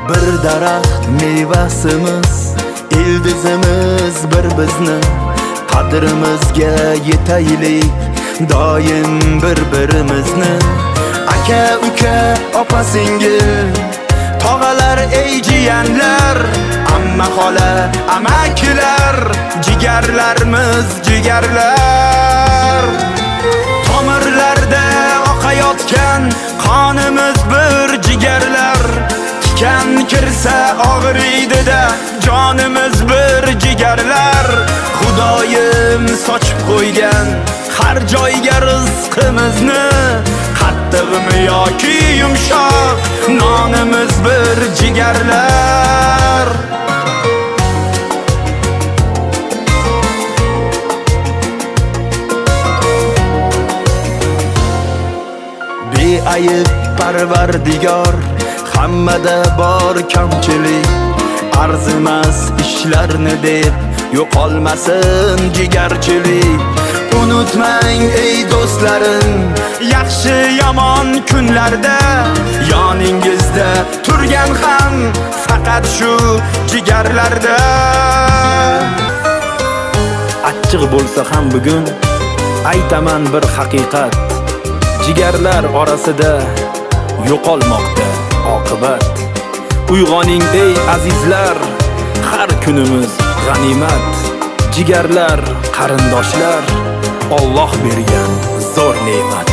Bir daraxt mevasimiz, ildizimiz bir bizni. Qadrimizga yetaylik doim bir-birimizni. Aka, uka, opa, singil, tog'alar, ey jiyanlar, amma, xola, amakilar, jigarlarimiz, jigarlar. Tomirlarda oqayotgan qonimiz bir, jigarlar. Tikan kirsa og'riydi-da, jonimiz bir, jigarlar. Xudoyim sochib qo'ygan har joyga rizqimizni, qattiqmi yoki yumshoq nonimiz bir, jigarlar. Beayb Parvardigor, hammada bor kamchilik. Arzimas ishlarni deb yo'qolmasin jigarchilik. Unutmang, ey do'stlarim, yaxshi yomon kunlarda yoningizda turgan ham faqat shu jigarlarda. Achchiq bo'lsa ham bugun aytaman bir haqiqat. Jigarlar orasida yo'qolmoqda oqibat. Uyg'oning, ey azizlar, har kunimiz g'animat. Jigarlar, qarindoshlar, Alloh bergan zo'r ne'mat.